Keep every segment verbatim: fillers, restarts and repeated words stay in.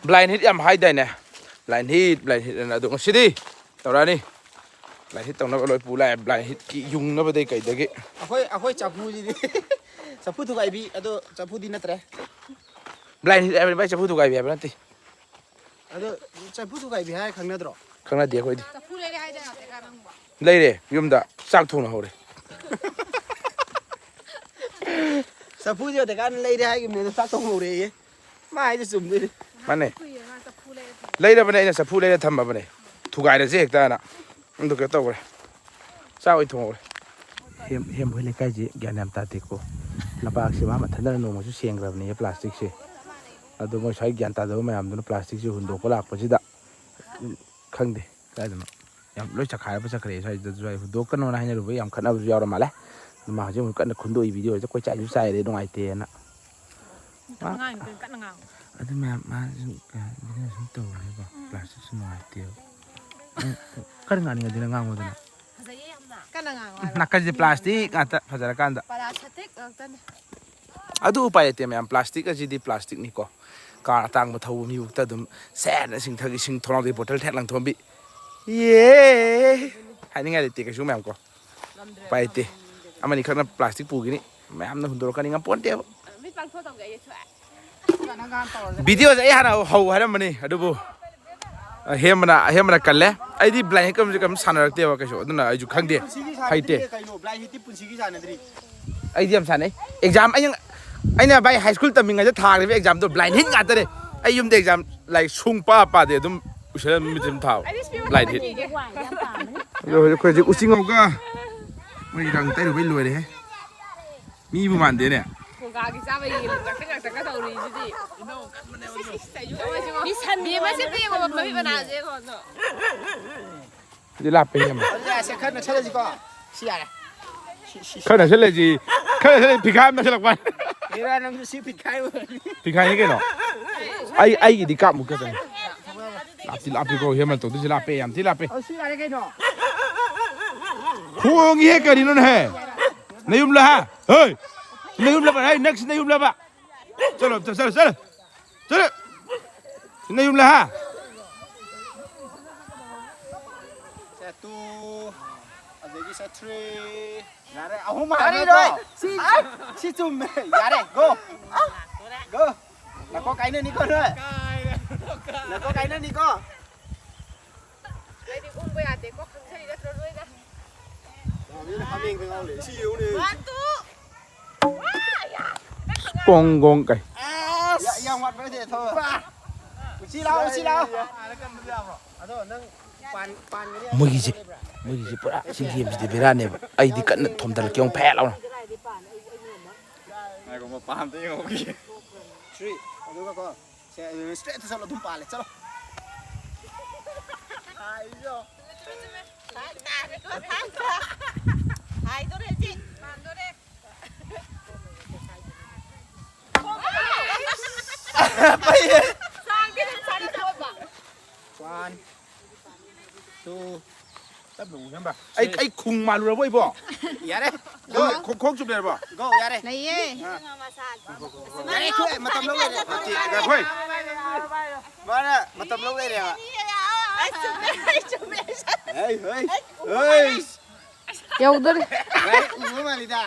Blind hit ꯌꯥꯝ ꯍꯥꯏꯗꯥꯏꯅꯦ? Blind hit, blind hit ꯑꯅ꯫ ꯑꯗꯣ ꯉꯁꯤꯗꯤ ꯇꯧꯔꯛꯑꯅꯤ꯫ Blind hit ꯇꯧꯅꯕ ꯂꯣꯏ ꯄꯨ ꯂꯥꯛꯑꯦ, blind hitꯀꯤ ꯌꯨꯡꯅꯕꯗꯩ ꯀꯩꯗꯒꯤ꯫ ꯑꯩꯈꯣꯏ ꯑꯩꯈꯣꯏ ꯆꯐꯨꯁꯤꯗꯤ ꯆꯐꯨ ꯊꯨꯒꯥꯏꯕꯤ꯫ ꯑꯗꯣ ꯆꯐꯨꯗꯤ ꯅꯠꯇ꯭ꯔꯦ꯫ Blind hit ꯍꯥꯏꯕꯅꯤ ꯚꯥꯏ, ꯆꯐꯨ ꯊꯨꯒꯥꯏꯕꯤ ꯍꯥꯏꯕ ꯅꯠꯇꯦ꯫ ꯑꯗꯣ ꯆꯐꯨ ꯊꯨꯒꯥꯏꯕꯤ ꯍꯥꯏꯔ ꯈꯪꯅꯗ꯭ꯔꯣ? ꯈꯪꯅꯗꯦ ꯑꯩꯈꯣꯏꯗꯤ꯫ ꯆꯐꯨ ꯂꯩꯔꯦ ꯍꯥꯏꯗꯥꯏ ꯉꯁꯥꯏ ꯅꯪꯕꯣ? ꯂꯩꯔꯦ, ꯌꯨꯝꯗ ꯆꯥꯛ ꯊꯣꯡꯅ ꯍꯧꯔꯦ꯫ ꯆꯐꯨꯁꯦ ꯍꯧꯖꯤꯛꯀꯥꯟ ꯂꯩꯔꯦ ꯍꯥꯏꯈꯤꯕꯅꯦ, ꯑꯗꯣ ꯆꯥꯛ ꯊꯣꯡ ꯍꯧꯔꯦꯌꯦ꯫ ꯃꯥ ꯍꯥꯏꯁꯦ ꯆꯨꯝꯗꯣꯏꯅꯦ꯫ ꯃꯥꯅꯦ꯫ ꯀꯨꯏꯔꯦ ꯃꯥ ꯆꯐꯨ ꯂꯩꯔ ꯊꯝꯃꯦ꯫ ꯂꯩꯔꯕꯅꯦ, ꯑꯩꯅ ꯆꯐꯨ ꯂꯩꯔ ꯊꯝꯃꯕꯅꯦ꯫ ꯊꯨꯒꯥꯏꯔꯁꯦ ꯍꯦꯛꯇ ꯍꯥꯏꯅ꯫ ꯑꯗꯨ ꯀꯩꯅꯣ ꯇꯧꯈ꯭ꯔꯦ꯫ ꯆꯥꯛ ꯑꯣꯏꯅ ꯊꯣꯡꯍꯧꯔꯦ꯫ ꯍꯦꯝ-, ꯍꯦꯝꯕꯣꯏ ꯂꯩꯀꯥꯏꯁꯤ ꯒ꯭ꯌꯥꯟ ꯌꯥꯝ ꯇꯥꯗꯦꯀꯣ꯫ ꯂꯝꯄꯥꯛꯁꯦ ꯃꯥ ꯃꯊꯟꯇꯅ ꯅꯣꯡꯃꯁꯨ ꯁꯦꯡꯈ꯭ꯔꯕꯅꯦ ꯄ꯭ꯂꯥꯁꯇꯤꯛꯁꯦ꯫ ꯑꯗꯣ ꯃꯣꯏ ꯁ꯭ꯋꯥꯏ ꯒ꯭ꯌꯥꯟ ꯇꯥꯗꯕ ꯃꯌꯥꯝꯗꯨꯅ ꯄ꯭ꯂꯥꯁꯇꯤꯛꯁꯦ ꯍꯨꯟꯗꯣꯛꯄ ꯂꯥꯛꯄꯁꯤꯗ, ꯎꯝ, ꯈꯪꯗꯦ ꯀꯥꯏꯗꯅꯣ꯫ ꯌꯥꯝ ꯂꯣꯏ ꯆꯈꯥꯏꯔꯒ ꯆꯠꯈ꯭ꯔꯦ ꯁ꯭ꯋꯥꯏꯗꯁꯨ꯫ ꯁ꯭ꯋꯥꯏ ꯍꯨꯟꯗꯣꯛꯀꯅꯣꯅ ꯍꯥꯏꯅꯔꯨꯕ ꯌꯥꯝ ꯈꯠꯅꯕꯁꯨ ꯌꯥꯎꯔ ꯃꯥꯜꯂꯦ꯫ ꯑꯗꯨ ꯃꯥ ꯍꯧꯖꯤꯛ ꯑꯃꯨꯛ ꯀꯟꯅ ꯈꯨꯟꯗꯣꯛꯏ ꯚꯤꯗꯤꯑꯣꯁꯦ꯫ "ꯑꯩꯈꯣꯏ ꯆꯥꯏꯁꯨ ꯆꯥꯏꯔꯦ, ꯅꯨꯡꯉꯥꯏꯇꯦꯅ"꯫ ꯃꯥ-, ꯑꯉꯥꯡꯅꯤ ꯀꯩꯅꯣ, ꯀꯟꯅ ꯉꯥꯡꯉꯨ꯫ ꯑꯗꯨ ꯃꯌꯥꯝ ꯃꯥ ꯁꯨꯝ ꯀꯩ ꯍꯥꯏꯅꯤ, ꯚꯤꯗꯤꯑꯣ ꯁꯨꯝ ꯇꯧꯔꯦꯕ꯫ ꯎꯝ꯫ ꯄ꯭ꯂꯥꯁꯇꯤꯛꯁꯨ ꯅꯨꯡꯉꯥꯏꯇꯦꯕ꯫ ꯎꯝ, ꯈꯔ ꯉꯥꯡꯅꯤꯡꯉꯗꯤ ꯅꯪ ꯉꯥꯡꯉꯨꯗꯅ꯫ ꯐꯖꯩꯌꯦ ꯌꯥꯝꯅ꯫ ꯀꯟꯅ ꯉꯥꯡꯉꯣ ꯍꯥꯏꯕ꯫ ꯅꯥꯀꯟꯁꯦ ꯄ꯭ꯂꯥꯁꯇꯤꯛ ꯉꯥꯛꯇ ꯐꯖꯔꯀꯥꯟꯗ꯫ ꯄ꯭ꯂꯥꯁꯇꯤꯛ ꯉꯥꯛꯇꯅꯦ꯫ ꯑꯗꯨ ꯎꯄꯥꯏ ꯂꯩꯇꯦ ꯃꯌꯥꯝ, ꯄ꯭ꯂꯥꯁꯇꯤꯛ ꯑꯁꯤꯗꯤ ꯄ꯭ꯂꯥꯁꯇꯤꯛꯅꯤꯀꯣ꯫ ꯀꯥꯔ ꯑꯇꯥꯡꯕ ꯊꯧꯕ ꯃꯤꯕꯨꯛꯇ ꯑꯗꯨꯝ ꯁꯦꯠꯅ ꯏꯁꯤꯡ ꯊꯛ-, ꯏꯁꯤꯡ ꯊꯣꯡꯅꯥꯎꯗꯒꯤ ꯕꯣꯇꯜ ꯊꯦꯠ ꯂꯪꯊꯣꯛꯑꯝꯕꯤ꯫ ꯌꯦ! ꯍꯥꯏꯅꯤꯡꯉꯥꯏ ꯂꯩꯇꯦ ꯀꯩꯁꯨ ꯃꯌꯥꯝ ꯀꯣ꯫ ꯎꯄꯥꯏ ꯂꯩꯇꯦ꯫ ꯑꯃꯅꯤ ꯈꯛꯅ ꯄ꯭ꯂꯥꯁꯇꯤꯛ ꯄꯨꯈꯤꯅꯤ꯫ ꯃꯌꯥꯝꯅ ꯍꯨꯟꯗꯣꯔꯛꯀꯅꯤ ꯉꯝꯄꯣꯟꯇꯦꯕ꯫ ꯃꯤꯠ ꯄꯥꯡꯊꯣꯛꯑ ꯇꯧꯒꯦ ꯑꯩ ꯊꯣꯛꯑꯦ꯫ ꯚꯤꯗꯤꯑꯣꯁꯦ ꯑꯩ ꯍꯥꯟꯅ ꯍꯧ-, ꯍꯧ ꯍꯥꯏꯔꯝꯕꯅꯤ, ꯑꯗꯨꯕꯨ ꯑꯍꯦꯟꯕꯅ, ꯑꯍꯦꯟꯕꯅ ꯀꯜꯂꯦ꯫ ꯑꯩꯗꯤ ꯕ꯭ꯂꯥꯏꯟ ꯍꯤꯠꯀꯨꯝꯕꯁꯦ ꯀꯩꯝ ꯁꯥꯟꯅꯔꯛꯇꯦꯕ ꯀꯩꯁꯨ, ꯑꯗꯨꯅ ꯑꯩꯁꯨ ꯈꯪꯗꯦ, ꯄꯨꯟꯁꯤꯒꯤ ꯍꯩꯇꯦ꯫ ꯁꯥꯟꯅꯗ꯭ꯔꯤꯌꯦ ꯀꯩꯅꯣ, ꯕ꯭ꯂꯥꯏꯟ ꯍꯤꯠꯇꯤ ꯄꯨꯟꯁꯤꯒꯤ ꯁꯥꯟꯅꯗ꯭ꯔꯤ꯫ ꯑꯩꯗꯤ ꯌꯥꯝ ꯁꯥꯟꯅꯩ꯫ ꯑꯦꯛꯖꯥꯝ ꯑꯩꯅ, ꯑꯩꯅ ꯚꯥꯏ ꯍꯥꯏ ꯁ꯭ꯀꯨꯜ ꯇꯝꯃꯤꯉꯩꯗ ꯊꯥꯈ꯭ꯔꯤꯕ ꯑꯦꯛꯖꯥꯝꯗꯣ ꯕ꯭ꯂꯥꯏꯟ ꯍꯤꯠ ꯉꯥꯛꯇꯅꯦ꯫ ꯑꯩ ꯌꯨꯝꯗ ꯑꯦꯛꯖꯥꯝ ꯂꯥꯏꯔꯤꯛ ꯁꯨꯡꯄꯥ ꯄꯥꯗꯦ, ꯑꯗꯨꯝ ꯎꯏꯁꯜꯂ ꯃꯤꯠ ꯑꯗꯨꯝ ꯊꯥꯕ꯫ ꯑꯩꯗꯤ ꯁꯤꯃ ꯕ꯭ꯂꯥꯏꯟ ꯍꯤꯠ꯫ ꯊꯝꯃꯅꯤꯒꯦ꯫ ꯑꯗꯣ ꯍꯧꯖꯤꯛ ꯑꯩꯈꯣꯏ ꯍꯧꯖꯤꯛ ꯎꯆꯤꯉꯧꯒ ꯃꯣꯏ ꯔꯪ ꯇꯩꯔꯨꯕꯩ ꯂꯣꯏꯔꯦꯍꯦ꯫ ꯃꯤꯕꯨ ꯃꯥꯟꯗꯦꯅꯦ꯫ ꯀꯣꯀꯥꯒꯤ ꯆꯥꯕꯒꯤ ꯉꯥꯛꯇꯪ ꯉꯥꯛꯇꯪꯒ ꯇꯧꯔꯤꯁꯤꯗꯤ꯫ ꯃꯤ ꯁꯟ ꯌꯦꯡꯕꯁꯦ ꯑꯝꯇ ꯌꯦꯡꯉꯣ, ꯃꯃꯤꯠ ꯃꯅꯥꯁꯦ ꯌꯦꯡꯉꯣ ꯑꯗꯣ꯫ ꯁꯤꯗꯤ ꯂꯥꯞꯄꯦ ꯌꯥꯝꯅ꯫ ꯑꯗꯨꯗꯤ ꯑꯁꯦ ꯈꯔ ꯅꯛꯁꯜꯂꯁꯤꯀꯣ꯫ ꯁꯤ ꯌꯥꯔꯦ꯫ ꯁꯤ, ꯁꯤ, ꯁꯤ꯫ ꯈꯔ ꯅꯛꯁꯜꯂꯁꯤ꯫ ꯈꯔ ꯅꯛꯁꯜꯂꯁꯤ, ꯐꯤꯈꯥꯏ ꯑꯃ ꯅꯛꯁꯜꯂꯛꯄ꯫ ꯍꯦꯔꯥ, ꯅꯪꯁꯨ ꯁꯤ ꯐꯤꯠꯈꯥꯏ ꯑꯣꯏꯔꯅꯤ꯫ ꯐꯤꯈꯥꯏꯅꯤ ꯀꯩꯅꯣ꯫ ꯑꯩ, ꯑꯩꯒꯤꯗꯤ ꯀꯥꯞꯃꯨꯛ ꯈꯛꯇꯅꯤ꯫ ꯂꯥꯞꯇꯤ ꯂꯥꯞꯄꯤꯀꯣ, ꯍꯦꯃꯟ ꯇꯧꯗꯣꯏꯁꯦ ꯂꯥꯞꯄꯦ, ꯌꯥꯝ ꯊꯤ ꯂꯥꯞꯄꯦ꯫ ꯑ, ꯁꯤ ꯌꯥꯔꯦ ꯀꯩꯅꯣ꯫ ꯈꯣꯡꯉꯤꯍꯦ ꯀꯔꯤꯅꯣꯅꯦꯍꯦ? ꯅꯌꯨꯝꯂ ꯍꯥ? ꯍꯣꯏ! ꯅꯌꯨꯝꯂꯕ? ꯍꯥꯏ, ꯅꯛꯁꯤ ꯅꯌꯨꯝꯂꯕ? ꯆꯠꯂꯣ, ꯆꯠꯂꯣ, ꯆꯠꯂꯣ, ꯆꯠꯂꯣ꯫ ꯆꯠꯂꯣ꯫ ꯅꯌꯨꯝꯂ ꯍꯥ? ꯁꯦ, two, ꯑꯗꯒꯤ ꯁꯦ, three꯫ ꯌꯥꯔꯦ, ꯑꯍꯨꯝ ꯍꯥꯏꯕ ꯅꯠꯇ꯭ꯔꯣ? ꯁꯤ, ꯁꯤ ꯆꯨꯝꯃꯦ꯫ ꯌꯥꯔꯦ, go꯫ Go꯫ ꯅꯀꯣꯛ ꯀꯥꯏꯅꯅꯤꯀꯣ ꯅꯣꯏ꯫ ꯅꯀꯣꯛ ꯀꯥꯏꯅꯅꯤꯀꯣ꯫ ꯑꯩꯗꯤ ꯎꯪꯕ ꯌꯥꯗꯦꯀꯣ, ꯈꯪꯖꯩ ꯅꯠꯇ꯭ꯔꯣ ꯅꯣꯏꯅ? ꯌꯥꯝ ꯍꯥꯃꯦꯡꯗ ꯉꯥꯎ ꯂꯩ꯫ ꯁꯤ ꯌꯦꯡꯉꯨꯅꯦ꯫ One, two꯫ ꯋꯥ, ꯌꯥ꯫ ꯀꯣꯡ ꯀꯣꯡ ꯀꯩ꯫ ꯑꯁ! ꯌꯥ-, ꯌꯥꯝ ꯋꯥꯠꯄ ꯅꯠꯇꯦ, ꯊꯣꯛꯑꯣ꯫ ꯄꯥ! ꯎꯆꯤ ꯂꯥꯛꯑꯣ, ꯎꯆꯤ ꯂꯥꯛꯑꯣ꯫ ꯑꯗꯣ ꯅꯪ ꯄꯥꯟ-, ꯄꯥꯟꯒꯅꯤ ꯍꯥꯏꯕ ꯃꯣꯏꯒꯤꯁꯦ, ꯂꯩꯕ꯭ꯔꯥ? ꯃꯣꯏꯒꯤꯁꯦ ꯄꯨꯔꯥ ꯁꯤ ꯒꯦꯝꯁꯤꯗꯤ ꯕꯦꯔꯥꯅꯦꯕ꯫ ꯑꯩꯗꯤ ꯀꯟꯅ ꯊꯣꯝꯗꯠꯂꯛꯀꯦ ꯑꯃꯨꯛ ꯐꯦꯠ ꯂꯥꯎꯅ꯫ ꯉꯥꯏꯈꯣ, ꯃꯄꯥꯟ ꯑꯝꯇ ꯌꯦꯡꯍꯧꯈꯤꯒꯦ꯫ Three, ꯑꯗꯨꯒ ꯀꯣ, ꯁꯦ, straight ꯇ ꯆꯠꯂꯣ, ꯑꯗꯨꯝ ꯄꯥꯜꯂꯦ, ꯆꯠꯂꯣ꯫ ꯍꯥꯏꯗꯣ꯫ ꯍꯥꯏꯗꯣꯔꯦ ꯍꯧꯖꯤꯛ꯫ ꯄꯥꯟꯗꯣꯔꯦ꯫ One, two, ꯇꯞꯅ ꯎ ꯅꯝꯕ꯫ ꯑꯩ, ꯑꯩ ꯈꯨꯡ ꯃꯥꯜꯂꯨꯔꯕꯣ, ꯏꯕꯣ? ꯌꯥꯔꯦ꯫ ꯈꯣꯡ, ꯈꯣꯡ, ꯈꯣꯡ ꯆꯨꯞ ꯂꯩꯔꯕꯣ? Go, ꯌꯥꯔꯦ꯫ ꯂꯩꯌꯦ꯫ ꯑꯥ꯫ ꯌꯥꯔꯦ, ꯊꯣꯛꯑꯦ, ꯃꯇꯝ ꯂꯧ ꯂꯩꯔꯦ꯫ ꯉꯥꯏꯈꯣꯏ꯫ ꯃꯥꯅ ꯃꯇꯝ ꯂꯧ ꯂꯩꯔꯦꯕ꯫ ꯑꯩ ꯆꯨꯝꯃꯦ, ꯑꯩ ꯆꯨꯝꯃꯦ꯫ ꯍꯩ, ꯍꯩ, ꯍꯩ꯫ ꯌꯧꯗꯣꯔꯦ꯫ ꯂꯥꯏꯔꯤꯛ ꯎꯕ ꯃꯥꯜꯂꯤꯗ꯫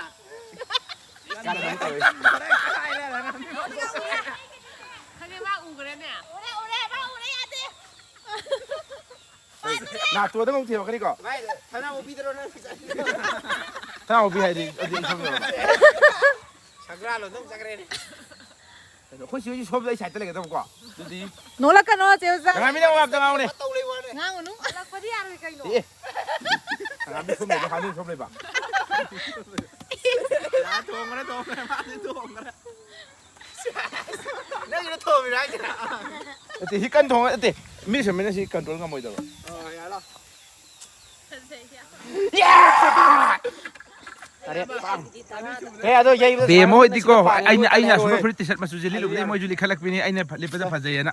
ꯈꯪꯉꯦ, ꯃꯥ ꯎꯈ꯭ꯔꯦꯅꯦ꯫ ꯎꯔꯦ, ꯎꯔꯦ, ꯃꯥ ꯎꯔꯦ, ꯌꯥꯗꯦ꯫ ꯅꯥꯇꯣꯟꯗ ꯑꯃꯨꯛ ꯊꯦꯡꯉꯛꯀꯅꯤꯀꯣ? ꯚꯥꯏ, ꯊꯅꯥꯃꯨꯛꯄꯤꯗꯔꯣ ꯅꯪ? ꯊꯅꯥꯃꯨꯛꯄꯤ ꯍꯥꯏꯗꯤ, ꯑꯗꯨꯗꯤ ꯑꯩ ꯈꯪꯗꯕ꯫ ꯁꯒ꯭ꯔꯥ ꯂꯣꯟꯗ ꯑꯃꯨꯛ ꯆꯠꯈ꯭ꯔꯦꯅꯦ꯫ ꯑꯩꯈꯣꯏ ꯆꯦ ꯍꯣꯏꯁꯨ ꯁꯣꯝꯗ ꯑꯩ ꯁꯥꯏꯠꯇ ꯂꯩꯒꯗꯕꯀꯣ꯫ ꯑꯗꯨꯗꯤ ꯅꯣꯛꯂꯛꯀꯅꯣ, ꯆꯦ ꯑꯣꯖꯥ꯫ ꯉꯥꯏꯃꯤꯅ ꯋꯥ ꯑꯝꯇ ꯉꯥꯡꯉꯨꯅꯦ꯫ ꯇꯧ ꯂꯩ ꯋꯥꯅꯦ꯫ ꯉꯥꯡꯉꯨꯅꯨ꯫ ꯍꯜꯂꯛꯄꯗꯤ ꯌꯥꯔꯣꯏ ꯀꯩꯅꯣ꯫ ꯑꯦ꯫ ꯉꯥꯏꯃꯤ ꯁꯣꯝ ꯂꯩꯕ, ꯉꯥꯏꯃꯤ ꯁꯣꯝ ꯂꯩꯕ꯫ ꯌꯥ, ꯊꯣꯡꯈ꯭ꯔꯦ, ꯊꯣꯡꯈ꯭ꯔꯦ, ꯃꯥꯗꯤ ꯊꯣꯡꯈ꯭ꯔꯦ꯫ ꯅꯪꯒꯤꯗꯣ ꯊꯣꯝꯃꯤꯔꯣ ꯍꯥꯏꯁꯦ? ꯅꯠꯇꯦ, ꯁꯤ ꯀꯟ ꯊꯣꯡꯉ, ꯅꯠꯇꯦ꯫ ꯃꯤ ꯁꯨꯃꯥꯏꯅ ꯁꯤ control ꯉꯝꯃꯣꯏꯗꯕ꯫ ꯑꯣ, ꯌꯥꯔꯦ, ꯂꯥꯎ꯫ ꯌꯥ! ꯇꯔꯦꯠ ꯄꯥꯡ꯫ ꯍꯦ, ꯑꯗꯣ ꯌꯩꯕꯗ ꯕꯦꯝꯃ ꯁꯨꯃꯥꯏꯅ ꯍꯣꯏꯗꯤꯀꯣ, ꯁꯤꯗ ꯄꯥꯡ ꯑꯩꯅ, ꯑꯩꯅ ꯑꯁꯨꯝꯕ ꯂꯩꯔꯣꯏ꯫ ꯐꯨꯔꯤꯠ ꯇꯤ-ꯁꯔꯠ ꯃꯆꯨꯁꯦ ꯂꯤꯠꯂꯨꯕꯗꯒꯤ ꯃꯣꯏꯁꯨ ꯂꯤꯈꯠꯂꯛꯄꯤꯅꯤ, ꯑꯩꯅ ꯂꯤꯠꯄꯗ ꯐꯖꯩꯌꯦꯅ꯫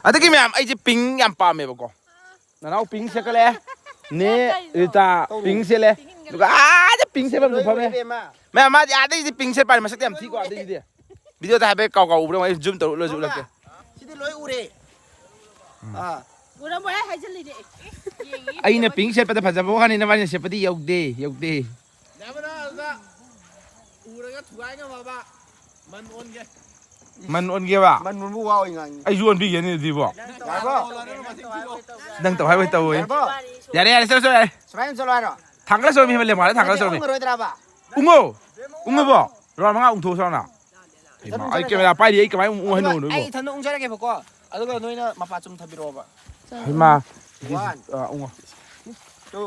ꯑꯗꯒꯤ ꯃꯌꯥꯝ, ꯑꯩꯁꯦ pink ꯌꯥꯝ ꯄꯥꯝꯃꯦꯕꯀꯣ꯫ ꯅꯅꯥꯎ pink ꯁꯦꯠꯀꯠꯂꯛꯑꯦ꯫ ꯅꯦ ꯔꯤꯇꯥ pink ꯁꯦꯠꯂꯦ꯫ ꯑꯗꯨꯒ ꯑꯥꯗ pink ꯁꯦꯠꯐꯝꯁꯨ ꯐꯝꯃꯦ꯫ ꯃꯌꯥꯝ, ꯃꯥꯗꯤ ꯑꯥꯗꯩꯗꯤ pink ꯁꯦꯠꯄ ꯍꯥꯏꯅ ꯃꯁꯛꯇꯤ ꯌꯥꯝ ꯊꯤꯀꯣ ꯑꯥꯗꯩꯗꯤ꯫ Video ꯗ ꯍꯥꯏꯐꯦꯠ ꯀꯥꯎ ꯀꯥꯎ ꯎꯕ꯭ꯔꯥ? ꯑꯩ zoom ꯇꯧꯔ ꯎꯠꯂꯁꯨ ꯎꯠꯂꯛꯀꯦ꯫ ꯁꯤꯗꯤ ꯂꯣꯏ ꯎꯔꯦ꯫ ꯑꯥ꯫ ꯎꯔꯝꯃꯣꯏ ꯍꯥꯏ ꯍꯥꯏꯖꯤꯜꯂꯤꯅꯦ꯫ ꯑꯩꯅ ꯄꯤꯡ ꯁꯦꯠꯄꯗ ꯐꯖꯕ ꯋꯥꯅꯤ, ꯅꯕꯥꯅꯤꯅ ꯁꯦꯠꯄꯗꯤ ꯌꯧꯗꯦ, ꯌꯧꯗꯦ꯫ ꯌꯥꯕꯅ ꯑꯗꯨꯗ ꯎꯔꯒ ꯊꯨꯒꯥꯏ ꯉꯝꯃꯕ ꯃꯟ ꯑꯣꯟꯒꯦ꯫ ꯃꯟ ꯑꯣꯟꯒꯦꯕ? ꯃꯟ ꯑꯣꯟꯕꯨ ꯋꯥ ꯑꯣꯏ ꯉꯥꯡꯉꯤ꯫ ꯑꯩꯁꯨ ꯑꯣꯟꯕꯤꯒꯦꯅꯦ ꯑꯗꯨꯗꯤꯕꯣ꯫ ꯌꯥꯔꯕꯣ? ꯅꯪ ꯇꯧ ꯍꯥꯏꯕ ꯇꯧꯋꯣ꯫ ꯌꯥꯔꯕꯣ? ꯌꯥꯔꯦ, ꯌꯥꯔꯦ, ꯆꯠꯂꯣ, ꯆꯠꯂꯣ, ꯌꯥꯔꯦ꯫ ꯁꯨꯃꯥꯏꯅ ꯆꯠꯂꯣ ꯍꯥꯏꯔꯣ? ꯊꯥꯡꯒꯠꯂ ꯆꯠꯂꯣ, ꯃꯤ ꯑꯃ ꯂꯦꯝ ꯃꯥꯜꯂꯦ, ꯊꯥꯡꯒꯠꯂ ꯅꯠꯇꯦ, ꯆꯠꯂꯣ, ꯃꯤ꯫ ꯎꯪꯉꯔꯣꯏꯗ꯭ꯔꯕ? ꯎꯪꯉꯣ! ꯎꯪꯉꯕꯣ? ꯔꯥꯎꯟ ꯃꯉꯥ ꯎꯪꯊꯣꯛꯑꯣ ꯆꯠꯂꯣꯅ꯫ ꯏꯃꯥ, ꯏꯊꯟ ꯑꯩ ꯎꯪꯖꯔꯒꯦ꯫ ꯀꯦꯃꯦꯔꯥ ꯄꯥꯏꯔꯤ, ꯑꯩ ꯀꯃꯥꯏꯅ ꯎꯪꯉꯨ ꯍꯥꯏꯅꯣ ꯑꯗꯨꯒ ꯅꯣꯏꯕꯣ? ꯑꯩ ꯏꯊꯟꯗ ꯎꯪꯖꯔꯒꯦꯕꯀꯣ꯫ ꯑꯗꯨꯒ ꯅꯣꯏꯅ ꯃꯄꯥ ꯆꯨꯝ ꯊꯝꯕꯤꯔꯛꯑꯣꯕ꯫ ꯍꯩꯃꯥ, ꯋꯥꯟ꯫ ꯑ, ꯎꯪꯉꯣ꯫ ꯇꯨ꯫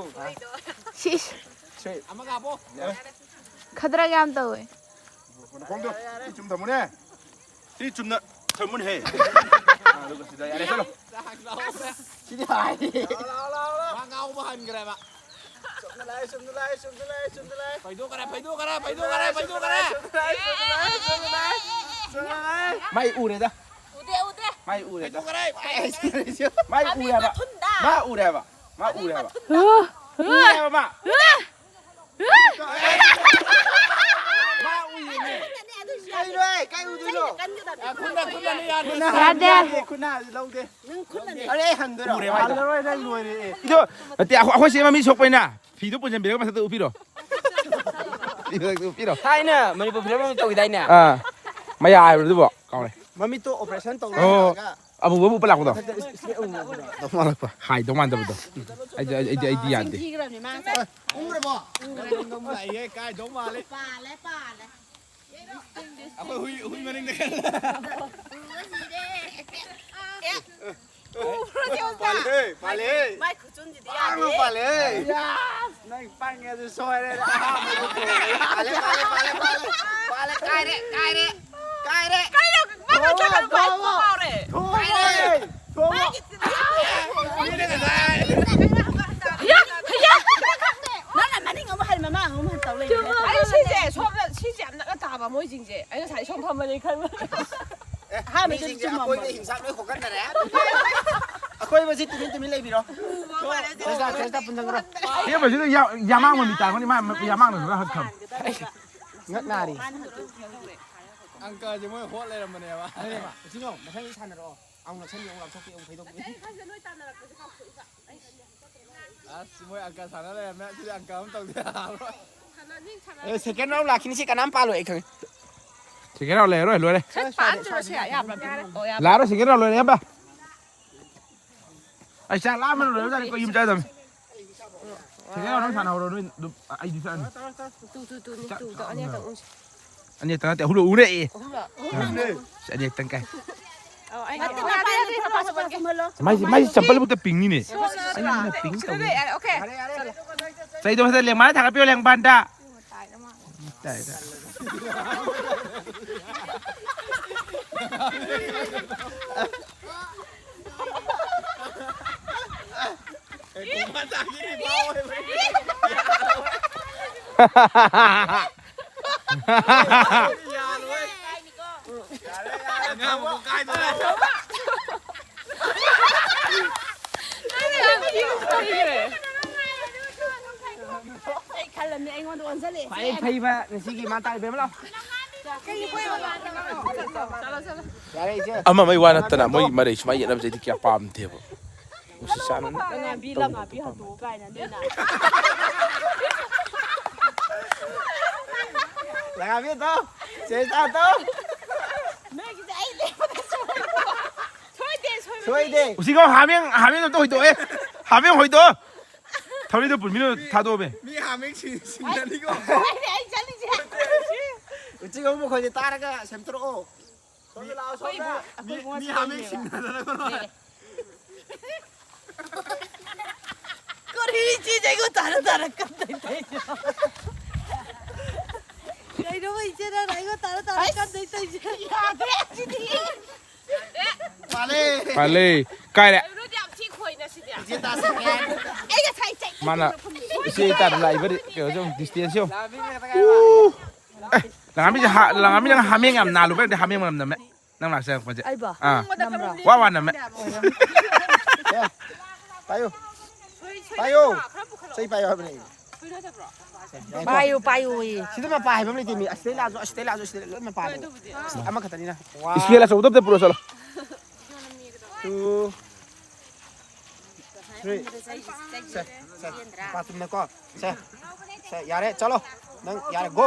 ꯁꯤꯁ꯫ ꯊ꯭ꯔꯤ꯫ ꯑꯃꯒ ꯍꯥꯞꯄꯣ꯫ ꯈꯗ꯭ꯔꯛ ꯌꯥꯝ ꯇꯧꯋꯦ꯫ ꯃꯈꯣꯡꯗꯣ ꯁꯤ ꯆꯨꯝ ꯊꯝꯃꯨꯅꯦ꯫ ꯁꯤ ꯆꯨꯝꯅ ꯊꯝꯃꯨꯅꯦꯍꯦ꯫ ꯑ, ꯑꯗꯨꯒ ꯁꯤꯗ ꯌꯥꯔꯦ, ꯆꯠꯂꯣ꯫ ꯁꯤꯗꯤ ꯍꯥꯏ꯫ ꯂꯥꯎ, ꯂꯥꯎ, ꯂꯥꯎ, ꯂꯥꯎ꯫ ꯃꯥ ꯉꯥꯎꯕ ꯍꯟꯈ꯭ꯔꯦꯕ꯫ ꯆꯨꯝꯅ ꯂꯥꯛꯑꯦ, ꯆꯨꯝꯅ ꯂꯥꯛꯑꯦ, ꯆꯨꯝꯅ ꯂꯥꯛꯑꯦ, ꯆꯨꯝꯅ ꯂꯥꯛꯑꯦ꯫ ꯐꯩꯗꯣꯛꯈ꯭ꯔꯦ, ꯐꯩꯗꯣꯛꯈ꯭ꯔꯦ, ꯐꯩꯗꯣꯛꯈ꯭ꯔꯦ, ꯐꯩꯗꯣꯛꯈ꯭ꯔꯦ꯫ ꯆꯨꯝꯅ ꯂꯥꯛꯑꯦ, ꯆꯨꯝꯅ ꯂꯥꯛꯑꯦ, ꯆꯨꯝꯅ ꯂꯥꯛꯑꯦ, ꯆꯨꯝꯅ ꯂꯥꯛꯑꯦ꯫ ꯃꯥꯏ ꯎꯔꯦꯗ꯫ ꯎꯗꯦ, ꯎꯗꯦ꯫ ꯐꯩꯗꯣꯛꯈ꯭ꯔꯦ꯫ ꯃꯥꯏ ꯎꯔꯦꯕ꯫ ꯃꯥ ꯎꯔꯦꯕ꯫ ꯃꯥ ꯎꯔꯦꯕ꯫ ꯎꯔꯦꯕ ꯃꯥ꯫ ꯃꯥ ꯎꯏꯌꯦꯃꯤ꯫ ꯀꯩꯅꯣꯍꯦ? ꯀꯩ ꯎꯗꯣꯏꯅꯣ? ꯈꯨꯠꯅ, ꯈꯨꯠꯅ ꯌꯥꯗꯦ꯫ ꯌꯥꯗꯦ꯫ ꯈꯨꯠꯅ ꯂꯧꯗꯦ꯫ ꯑꯔꯦ, ꯍꯟꯗꯣꯏꯔꯣ? ꯎꯔꯦ, ꯃꯥꯏꯗꯣ꯫ ꯍꯜꯂꯔꯣꯏ, ꯅꯪ ꯂꯣꯏꯔꯦ꯫ ꯏꯗꯣ, ꯅꯠꯇꯦ, ꯑꯩꯈꯣꯏ, ꯑꯩꯈꯣꯏ ꯆꯦ ꯃꯃꯤꯠ ꯁꯣꯛꯄꯩꯅ ꯐꯤꯗꯣ ꯄꯨꯟꯁꯤꯟꯕꯤꯔꯒ ꯃꯊꯛꯇ ꯎꯞꯄꯤꯔꯣ꯫ ꯃꯊꯛꯇ ꯎꯞꯄꯤꯔꯣ꯫ ꯊꯥꯏꯅ ꯃꯅꯤꯄꯨꯔ ꯐꯤꯂꯝ ꯑꯃ ꯇꯧꯈꯤꯗꯥꯏꯅꯦ? ꯑꯥ, ꯃꯌꯥ ꯍꯥꯏꯕꯗꯨꯕꯣ ꯀꯥꯎꯔꯦ꯫ ꯃꯃꯤꯠꯇꯣ operation ꯇꯧꯔ ꯑꯣ, ꯂꯥꯛꯑꯒ ꯑꯃꯨꯕ ꯑꯃ ꯎꯞꯄ ꯂꯥꯛꯄꯗꯣ꯫ ꯃꯊꯛꯇ ꯏꯁ-, ꯏꯁ-, ꯏꯁ-, ꯎꯪꯉꯛꯄꯗꯣ꯫ ꯍꯥꯏꯗꯧ ꯃꯥꯟꯗꯕꯗꯣ꯫ ꯑꯩꯗꯤ, ꯑꯩꯗꯤ, ꯑꯩꯗꯤ ꯌꯥꯗꯦ꯫ ꯊꯤꯈ꯭ꯔꯕꯅꯤ ꯃꯥ ꯉꯁꯥꯏ꯫ ꯎꯪꯈ꯭ꯔꯕꯣ? ꯎꯝ, ꯂꯥꯛꯏꯍꯦ, ꯀꯥꯏꯗꯧ ꯃꯥꯜꯂꯦ꯫ ꯄꯥꯜꯂꯦ, ꯄꯥꯜꯂꯦ꯫ ꯑꯩꯈꯣꯏ ꯍꯨꯏ, ꯍꯨꯏ ꯃꯅꯤꯡꯗ ꯈꯜꯂꯦ꯫ ꯎꯕ ꯁꯤꯔꯦ꯫ ꯑꯦ, ꯎꯕ꯭ꯔꯣ, ꯆꯦ ꯑꯣꯖꯥ? ꯄꯥꯜꯂꯦ, ꯄꯥꯜꯂꯦ꯫ ꯃꯥꯏ ꯈꯨꯆꯨꯟꯁꯤꯗꯤ ꯄꯥꯜꯂꯦ, ꯌꯥꯗꯦ꯫ ꯄꯥꯜꯂꯦ꯫ ꯌꯥꯁ, ꯅꯪ ꯄꯪꯉꯦ, ꯑꯗꯨ ꯁꯣꯏꯔꯦ꯫ ꯄꯥꯜꯂꯦ, ꯄꯥꯜꯂꯦ, ꯄꯥꯜꯂꯦ, ꯄꯥꯜꯂꯦ꯫ ꯄꯥꯜꯂꯦ, ꯀꯥꯏꯔꯦ, ꯀꯥꯏꯔꯦ, ꯀꯥꯏꯔꯦ꯫ ꯀꯩꯅꯣ? ꯃꯥ ꯊꯣꯛꯑꯣ, ꯉꯁꯥꯏ ꯊꯣꯛꯑꯣ, ꯀꯥꯎꯔꯦ꯫ ꯊꯣꯛꯑꯣ꯫ ꯀꯥꯏꯔꯦ꯫ ꯊꯣꯛꯑꯣ꯫ ꯃꯤꯅ ꯉꯁꯥꯏ꯫ ꯅꯪꯅ ꯃꯅꯤꯡ ꯑꯃꯨꯛ ꯍꯟ, ꯃꯃꯥꯡ ꯑꯃꯨꯛ ꯍꯟ ꯇꯧ ꯂꯩꯔꯦ꯫ ꯑꯩ ꯁꯤꯁꯦ ꯁꯣꯝꯗ, ꯁꯤꯁꯦ ꯌꯥꯝ ꯅꯛꯅ ꯇꯥꯕ ꯃꯣꯏꯁꯤꯡꯁꯦ꯫ ꯑꯩ ꯉꯁꯥꯏ ꯁꯣꯝ ꯐꯝꯕꯅꯦ ꯈꯟꯕ꯫ ꯑꯦ, ꯑꯍꯥꯟꯕꯗꯗꯤ ꯃꯤꯁꯤꯡꯁꯦ ꯆꯨꯝꯃꯝꯕꯅꯦ꯫ ꯑꯀꯣꯏꯕ ꯍꯤꯡꯁꯥꯞ ꯂꯣꯏ ꯈꯣꯀꯠꯅꯔꯦ꯫ ꯑꯀꯣꯏꯕꯁꯤ ꯇꯨꯃꯤꯟ ꯇꯨꯃꯤꯟ ꯂꯩꯕꯤꯔꯣ꯫ ꯎꯕ ꯃꯥꯜꯂꯦ, ꯆꯦ꯫ ꯆꯦꯁꯇꯥ, ꯆꯦꯁꯇꯥ ꯄꯨꯟꯁꯤꯟꯈ꯭ꯔꯣ꯫ ꯁꯤ ꯃꯁꯤꯗ ꯌꯥ-, ꯌꯥꯃꯥꯡ ꯃꯃꯤ ꯇꯥꯔꯝꯒꯅꯤ, ꯃꯥ ꯌꯥꯃꯥꯡꯅ ꯈꯔ ꯍꯛ ꯊꯝ꯫ ꯉꯛ ꯅꯥꯔꯤ꯫ ꯑꯪꯀꯁꯦ ꯃꯣꯏ ꯍꯣꯠ ꯂꯩꯔꯝꯕꯅꯦꯕ꯫ ꯑꯗꯨꯅꯦ, ꯎꯆꯤꯟꯅꯥꯎ, ꯃꯊꯪꯗꯤ ꯁꯥꯟꯅꯔꯛꯑꯣ꯫ ꯑꯃꯨꯛ ꯅꯛꯁꯟꯕꯤ, ꯑꯃꯨꯛ ꯂꯥꯞꯊꯣꯛꯄꯤ, ꯑꯃꯨꯛ ꯐꯩꯗꯣꯛꯄꯤ꯫ ꯑꯁ, ꯃꯣꯏ ꯑꯪꯀ ꯁꯥꯟꯅ ꯂꯩꯔꯝꯃꯦ꯫ ꯑꯗꯨꯗꯤ ꯑꯪꯀ ꯑꯃ ꯇꯧꯗꯦ ꯌꯥꯔꯔꯣꯏ꯫ ꯑꯦ, second round ꯂꯥꯛꯈꯤꯅꯤ, ꯁꯤ ꯀꯅꯥꯝ ꯄꯥꯜꯂꯣꯏ, ꯑꯩ ꯈꯪꯉꯦ꯫ Second round ꯂꯩꯔꯔꯣꯏ, ꯂꯣꯏꯔꯦ꯫ ꯁꯠ ꯄꯥꯟ ꯆꯨꯔꯁꯦ, ꯌꯥꯕ꯭ꯔꯥ? ꯌꯥꯔꯦ꯫ ꯑꯣ, ꯌꯥꯕ꯭ꯔꯥ? ꯂꯥꯛꯑꯔꯣꯏ, second round ꯂꯣꯏꯔꯦ, ꯑꯌꯥꯝꯕ꯫ ꯑꯩ ꯆꯥꯛ ꯂꯥꯝꯕꯅ ꯂꯣꯏꯔꯕꯖꯥꯠꯅꯤ, ꯑꯩꯈꯣꯏ ꯌꯨꯝ ꯆꯠꯀꯗꯕꯅꯤ꯫ ꯁꯦꯀꯦꯟ ꯔꯥꯎꯟ ꯅꯪ ꯁꯥꯟꯅꯍꯧꯔꯣ, ꯅꯣꯏ ꯑꯗꯨꯝ, ꯑ, ꯑꯩꯗꯤ ꯆꯠꯂꯅꯤ꯫ ꯇꯨ, ꯇꯨ, ꯇꯨꯅꯤ, ꯆꯥꯛ ꯇꯨꯗꯣ ꯆꯥꯕ ꯑꯅꯤꯔꯛꯇꯪ ꯂꯣꯏꯔꯦ꯫ ꯎꯟꯁꯤ꯫ ꯑꯅꯤꯔꯛꯇꯪ ꯅꯠꯇꯦ, ꯑꯍꯨꯝꯂꯛ ꯎꯔꯦ꯫ ꯑꯍꯨꯝꯂꯛ꯫ ꯑꯥ, ꯑꯁ, ꯑꯅꯤꯔꯛꯇꯪ ꯀꯥꯏ꯫ ꯑꯧ, ꯑꯩ ꯅꯠꯇꯦ, ꯅꯠꯇꯦ, ꯅꯠꯇꯦ, ꯅꯠꯇꯦ, ꯅꯠꯇꯦ, ꯅꯠꯇꯦ꯫ ꯃꯥꯏꯁꯦ, ꯃꯥꯏꯁꯦ ꯆꯝꯄꯜ ꯐꯥꯎꯗ ꯄꯤꯡꯅꯤꯅꯦ꯫ ꯁꯣꯝꯗ ꯑꯩꯅ ꯅꯠꯇ꯭ꯔꯥ? ꯄꯤꯡ ꯇꯧꯅꯤ꯫ ꯑꯣꯀꯦ꯫ ꯆꯩꯗꯣ ꯃꯊꯛ ꯂꯦꯡꯕꯥꯟꯗ ꯊꯥꯡꯒꯠꯄꯤꯌꯣ, ꯂꯦꯡꯕꯥꯟꯗ꯫ ꯇꯥꯏꯗ꯫ ꯑꯩ ꯈꯜꯂꯝꯅꯦ, ꯑꯩꯉꯣꯟꯗ ꯑꯣꯟꯁꯤꯜꯂꯛꯑꯦ꯫ ꯈ꯭ꯋꯥꯏ ꯐꯩꯕ ꯉꯁꯤꯒꯤ ꯃꯥ ꯇꯥꯔꯤ ꯕꯦꯝꯃ ꯂꯥꯎ꯫ ꯌꯥꯔꯦ, ꯏꯆꯦ꯫ ꯑꯃ ꯑꯃꯒꯤ ꯋꯥ ꯅꯠꯇꯅ ꯃꯣꯏ ꯃꯔꯩ ꯁꯨꯃꯥꯏꯅ ꯌꯦꯠꯅꯕꯁꯦ ꯑꯩꯗꯤ ꯀꯌꯥ ꯄꯥꯝꯗꯦꯕ꯫ ꯅꯨꯡꯁꯤ ꯆꯥꯟꯅꯅ ꯂꯉꯥꯕꯤ, ꯇꯧꯕ ꯂꯉꯥꯕꯤ ꯄꯥꯝꯃꯦ꯫ ꯍꯟꯗꯣꯛꯎ ꯀꯥꯏꯅ ꯅꯣꯏꯅ꯫ ꯂꯉꯥꯕꯤ ꯇꯧ꯫ ꯆꯦ ꯆꯥ ꯇꯧ꯫ ꯅꯣꯏꯒꯤꯁꯦ ꯑꯩ ꯂꯦꯞꯄꯗ ꯁꯣꯏꯕ꯫ ꯁꯣꯏꯗꯦ, ꯁꯣꯏꯕ꯫ ꯁꯣꯏꯗꯦ꯫ ꯎꯆꯤꯒꯥꯎ ꯍꯥꯃꯦꯡ, ꯍꯥꯃꯦꯡ ꯑꯝꯇ ꯍꯣꯏꯗꯣꯛꯑꯦ꯫ ꯍꯥꯃꯦꯡ ꯍꯣꯏꯗꯣꯛꯑꯣ꯫ ꯊꯧꯔꯤꯗꯣ ꯄꯨꯟꯕꯤꯅ ꯊꯥꯗꯣꯛꯑꯝꯃꯦ꯫ ꯃꯤ ꯍꯥꯃꯦꯡ ꯁꯤ-, ꯁꯤꯡꯅꯅꯤꯀꯣ꯫ ꯁꯣꯏꯔꯦ ꯑꯩ ꯆꯠꯂꯤꯁꯦ꯫ ꯎꯆꯤꯒꯥꯎ ꯃꯈꯣꯟꯁꯦ ꯇꯥꯔꯒ ꯁꯦꯝꯗꯣꯔꯛꯑꯣ꯫ ꯁꯣꯝꯗ ꯂꯥꯛꯑꯣ, ꯁꯣꯝꯗ꯫ ꯑꯩꯈꯣꯏ ꯏꯕꯨꯡ-, ꯃꯤ, ꯑꯩꯈꯣꯏ ꯃꯤ ꯏꯕꯨꯡꯉꯣꯁꯨ ꯍꯥꯃꯦꯡ ꯂꯩꯌꯦꯕ꯫ ꯁꯤꯡꯅꯗꯅꯀꯣ꯫ ꯂꯩꯔꯦ꯫ ꯀꯔꯤꯅꯣ ꯏꯆꯦꯁꯦ ꯑꯩꯉꯣꯟ ꯇꯥꯔ ꯇꯥꯔ ꯀꯞꯇꯣꯏ ꯇꯧꯔꯤꯁꯦ? ꯀꯩꯅꯣꯕ ꯏꯆꯦ ꯅꯪꯅ ꯑꯩꯉꯣꯟ ꯇꯥꯔ ꯇꯥꯔ ꯑꯩꯁ! ꯀꯞꯇꯣꯏ ꯇꯧꯔꯤꯁꯦ? ꯌꯥꯗꯦ ꯁꯤꯗꯤ꯫ ꯄꯥꯜꯂꯦ꯫ ꯄꯥꯜꯂꯦ꯫ ꯀꯥꯏꯔꯦ? ꯔꯨꯠ ꯌꯥꯝ ꯊꯤ ꯈꯣꯏꯅ ꯁꯤꯗꯤ꯫ ꯏꯆꯦ ꯇꯥ ꯁꯦꯀꯦꯟ꯫ ꯑꯩ ꯉꯁꯥꯏ ꯆꯩ ꯃꯥꯅ ꯏꯆꯦ ꯇꯥꯗ ꯂꯥꯛꯏꯕ ꯀꯩꯅꯣꯁꯦ ꯌꯦꯡꯉꯨ, distance ꯁꯦ ꯌꯦꯡꯉꯨ꯫ ꯎ! ꯑꯦ, ꯂꯪꯉꯥꯕꯤꯁꯦ ꯍꯥ-, ꯂꯪꯉꯥꯕꯤ ꯅꯪ ꯍꯥꯃꯦꯡ ꯌꯥꯝ ꯅꯥꯜꯂꯨꯕꯩ ꯅꯠꯇꯦ, ꯍꯥꯃꯦꯡ ꯃꯅꯝ ꯅꯝꯃꯦ꯫ ꯅꯪ ꯂꯥꯛꯆꯔꯛꯄꯁꯦ꯫ ꯑꯩꯕꯣ? ꯑꯥ꯫ ꯅꯝꯕ꯭ꯔꯣ? ꯋꯥ ꯋꯥ ꯅꯝꯃꯦ꯫ ꯑꯦ, ꯄꯥꯏꯌꯨ꯫ ꯄꯥꯏꯌꯨ꯫ ꯆꯩ ꯄꯥꯏꯌꯨ ꯍꯥꯏꯕꯅꯦ꯫ ꯄꯥꯏꯌꯨ, ꯄꯥꯏꯌꯨ, ꯏ꯫ ꯁꯤꯗ ꯃꯄꯥ ꯍꯥꯏꯕ ꯑꯃ ꯂꯩꯇꯦ ꯃꯤ꯫ ꯑꯁꯤꯗꯩ ꯂꯥꯛꯑꯁꯨ, ꯑꯁꯤꯗꯩ ꯂꯥꯛꯑꯁꯨ, ꯑꯁꯤꯗꯩ ꯂꯣꯏ ꯃꯄꯥꯅꯦ꯫ ꯑꯃꯈꯛꯇꯅꯤꯅ꯫ ꯏꯁꯀꯦꯜ ꯑꯆꯧꯕꯗꯣ ꯑꯝꯇ ꯄꯨꯔꯛꯑꯣ ꯆꯠꯂꯣ꯫ Two, three꯫ ꯁꯦ, ꯁꯦ, ꯂꯨꯄꯥ ꯆꯨꯝꯅꯀꯣ꯫ ꯁꯦ, ꯁꯦ, ꯌꯥꯔꯦ, ꯆꯠꯂꯣ꯫ ꯅꯪ ꯌꯥꯔꯦ, go꯫